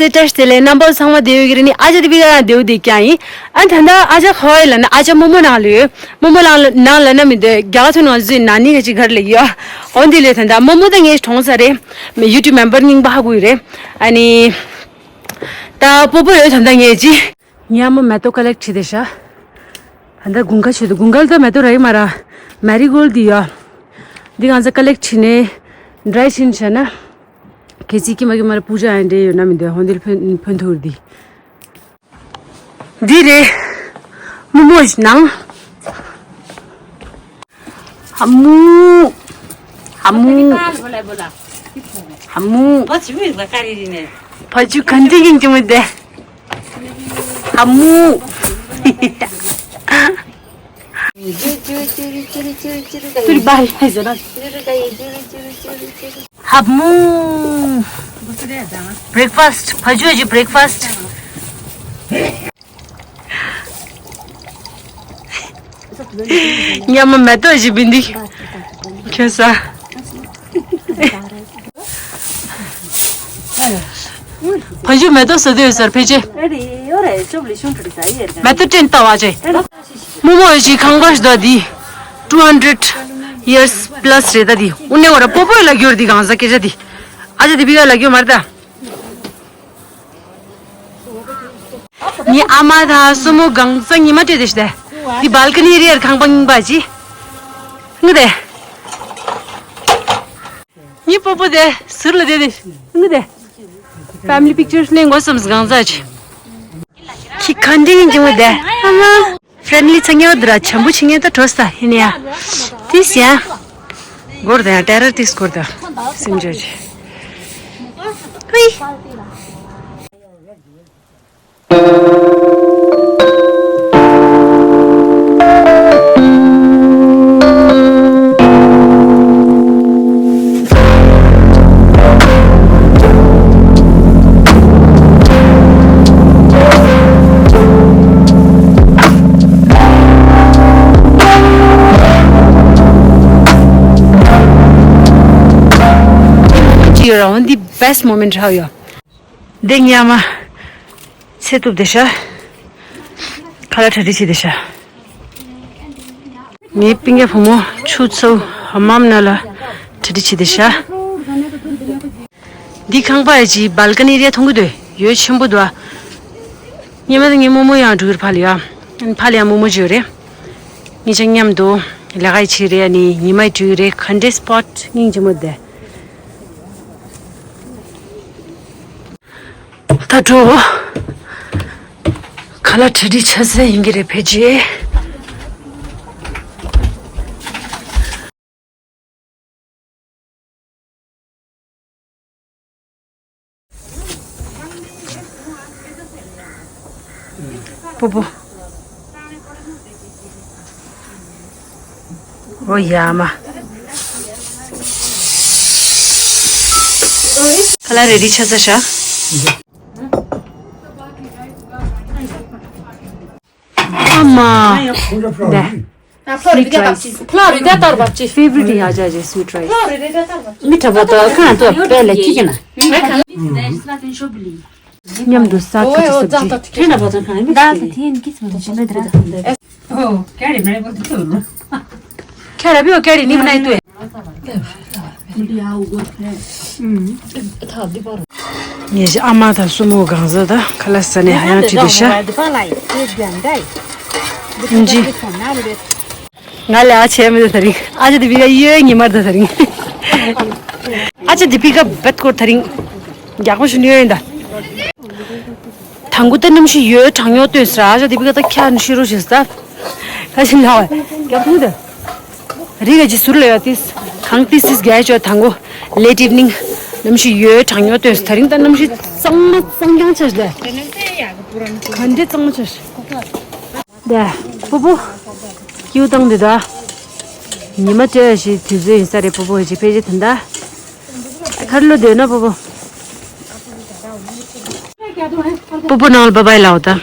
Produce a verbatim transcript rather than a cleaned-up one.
བཀྲ་ཤིས་བདེ་ལེགས། རྣམ་པ་ཚང་མ་བདེ་ཡོད་ཀྱི་རེད། ནི་ཨ་ཅག་དེ་བི་ག་ཡང་བདེ་བོ་བདེ་རྐྱང་ཡིན། ཨ་ད་ལྟ་ཨ་ཅག་ཧ་ཝའི་ལ་ན་ཨ་ཅག་རྨོ་མོ་ནང་ལ་ཡོད། རྨོ་མོ་ནང་ལ་ནང་ལ་ན་མི་འདོད། རྒྱ་གར་ཐོན་ནང་བཟོས་ན་ནི་ག་ཅིག་གར་ལ་ཡོད། འོ་འདི་ལས་ད་ལྟ་རྨོ་མོ་ད་ངས་གྲོངས་ས་རེད། མི་ཡུ་ཊུབ་མེམ་བར་རྙིང་པ་ཧ་གོ་ཡི་རེད། ཨ་ནི་ད་སྤོ་བོ་ཡོད་ད་ལྟ་ངས་ཅི། ངས་ཨ་མ་མེ་ཏོག་ཀ་ལེག་བྱས་བསྡད་ཤག་ད་ལྟ་དགུན་ཁ་ཆེད་དུ་དགུན་ཁ་ལ་ད་མེ་ཏོག་རག་གི་མ་རེད། མེ་རི་གོལ་ཌི་འདི་ཡོད། འདི་ང་ཚོ་ཀ་ལེག་བྱས་ནས་ཌ་རའི་བྱས་ནས་བཞག་ན། གལ་སྲིད་ཀྱི་མ་གི་མར་པུ་ཇ་ཨན་འདྲེ་ཡོད་ན་མི་འདོད་ཧོན་དིལ་ཕོན་ཕོན་ཐུར་འདི། འདི་རེད། རྨོ་མོ་ཞིག་ནང་། ཧ་མུ། ཧ་མུ། ཧ་མུ། ཕ་ཇུ་ག་འདྲ་ཡིན་གྱི་མི་འདུག་ཧ་མུ། ཧ་མུ། བྷི་རེག་ཕ་སི། ཕ་ཇུ་གི་བྷི་རེག་ཕ་སི། ཉི་མ་མེ་ཏོག་བཞི་པའི་འདི། ཁྱོད་ས། ཕ་ཇུ་མེ་ཏོག་ཟ་འདོད་ཡོད་ས་རེད་ཕལ་ཆེར། མེ་ཏོག་སྤྲིན་ལྟ་བ་ཅེ། རྨོ་མོ་ཡི་ཁང་པ་ཞིག་འདུག་འདི། two hundred years plus རེད་ད་འདི། དབུ་ནས་བར་སྤོ་བོ་ལ་གྱུར་འདི་གང་ཟག་སྐད་ཆ་འདི། ཨ་ཅག་དེ་བི་ག་ལ་གྱུར་མ་རེད་ད། ངའི་ཨ་མ་དང་སྲུ་མོ་གང་ས་ཉི་མ་སྤྲད་དེ་ཤི་དེ། འདི་བལ་ཀ་ནི་རི་ཡར་ཁང་པ་རྙིང་པ་ཅི། ངུ་དེ། ངའི་སྤོ་བོ་དེ་ཟུར་ལ་བསྡད་དེ་ངུ་དེ། ཕེ་མི་ལི་པིག་ཅར་ནས་མགོ་བསམ་གང་ས་ཅི། ཁྱི་ཁ་འདྲི་ཡིན་གྱི་ངུ་དེ། ཨ་མ། ཕྲན་ལི་ཚ་ཉེ་བ་འདི་ར་བྱམས་པོ་ཆེ་ངེ་ད་གྲོ་ས་ཧི་ནི་ཡ། ཏིས་ཡ། སྒོར་དང་ཡ་ཏེ་ར་ཏིས་སྒོར་དང་། སེམས་ཅོ་ཅི། ཧུའི། You're on the best moment, how you? འདི་ཉི་མ་ཚེ་གཏུབ་བསྡད་ཤག་ཁ་ལག་གྲ་སྒྲིག་བྱས་བསྡད་ཤག་ངའི་སྤུན་ཀྱག་བུ་མོ་ཆུ་ཚོད་ཧ་མམ་ནང་ལ་གྲ་སྒྲིག་བྱས་བསྡད་ཤག་འདི་ཁང་པ་ཡ་ཅི་བལ་ཀ་ནི་རེད། མཐོང་གི་འདུག་ཡོད་ཆེན་པོ་འདུག་ཨ། ཉི་མ་དང་ངའི་རྨོ་མོ་ཡང་འགྲོ་གི་རེད་ཕ་ལ་ཡ། ཕ་ལ་ཡ་རྨོ་མོ་བརྗོད་རེད། ངེད་ཅག་མཉམ་དུ་ལས་ཀ་བྱེད་རེད། ཨ་ནི་ཉི་མ་འགྲོ་གི་རེད། ག་འདྲའི་སྤོ་ཊི་སྙིང་རྗེ་མོ་དེ། ད་འགྲོ། ཁ་ལག་གྲ་སྒྲིག་ཆ་ཚང་ཡིན་གྱི་རེད་ཕལ་ཆེར། སྤོ་བོ། ཨོ་ཡ་མ། ཁ་ལག་རེ་ཌི་ཆགས་ཚར་ཤག་ཨ་མ། འདི། ཕློ་རི་དེ་བབས་ཅི། ཕློ་རི་དེ་ལྟར་བབས་ཅི། ཕེ་ཝ་རི་ཊི་ཡ་ཅག་ཅིག་སུའིཊ་རའི་སི། ཕློ་རི་དེ་ལྟར་བབས་ཅི། མི་གྲྭ་པ་དང་ཁ་ན་ཏོ་པེ་ལ་ཅི་ཀྱི་ན། མཉམ་དུ་ས་ཁ་ཅིག་སོབ་ཅིག་ཁྱེད་ན་བ་ཚང་ཁ་ན་མི་ད་ད་ཁྱེད་ཀྱི་མ་ཞིག་མེད་དེ། ཁྱེད་རེ་མེད་པོ་དེ་ཁྱེད་རེ་བི་ཨོ་ཁྱེད་རེ་ནི་མ་ནའི་ཏུ། ངས་ཨ་མ་དང་སྲུ་མོ་གང་ཟག་དང་ཁ་ལག་ཟ་ནས་ཧ་ཡང་ཁྲིད་དེ་ཤ། ཨིན་ཇི། ང་ལ་ཨ་ཆེ་མི་ད་ད་རིང་ཨ་ཅག་དེ་བི་ག་ཡོད་ཉི་མར་ད་ད་རིང་། ཨ་ཅག་དེ་བི་ག་བེད་སྐོར་ད་རིང་རྒྱག་པ་ཞུ་ནི་ཡོད་ཡིན་ད། དང་གུ་ད་གནམ་གཤིས་ཡོད་གྲང་ཉོག་སྟོན་ཟེར། ཨ་ཅག་དེ་བི་ག་ད་ཁྱ་ནི་ཤི་རུ་ཞིག་ད། ད་ཞིན་ལ་བ་རྒྱག་ཐུག་ད། རི་ག་ཅི་ཟུར་ལ་ཡོད་ཏིས། གང་ཏིས་ཏིས་རྒྱ་ཡ་ཅོ་དང་གོ། Late evening གནམ་གཤིས་ཡོད་གྲང་ཉོག་སྟོན་ཟེར། ད་རིང་ད་གནམ་གཤིས་གཙང་མ་གཙང་རྐྱང་ཆགས་ལེ། ག་འདྲེ་གཙང་མ་ཆགས། ད་སྤོ་བོ། ཀྱིའུ་བཏང་འདི་ད། ཉི་མ་སྤྲད་ཞིག་དུས་ཚོད་ཡིན་ས་རེད། སྤོ་བོ་ཞིག་ཕལ་ཆེར་ད་ད། ཁར་ལོ་སྡོད་ན་སྤོ་བོ། སྤོ་བོ་ནང་ལ་བ་བའི་ལའོ་ད།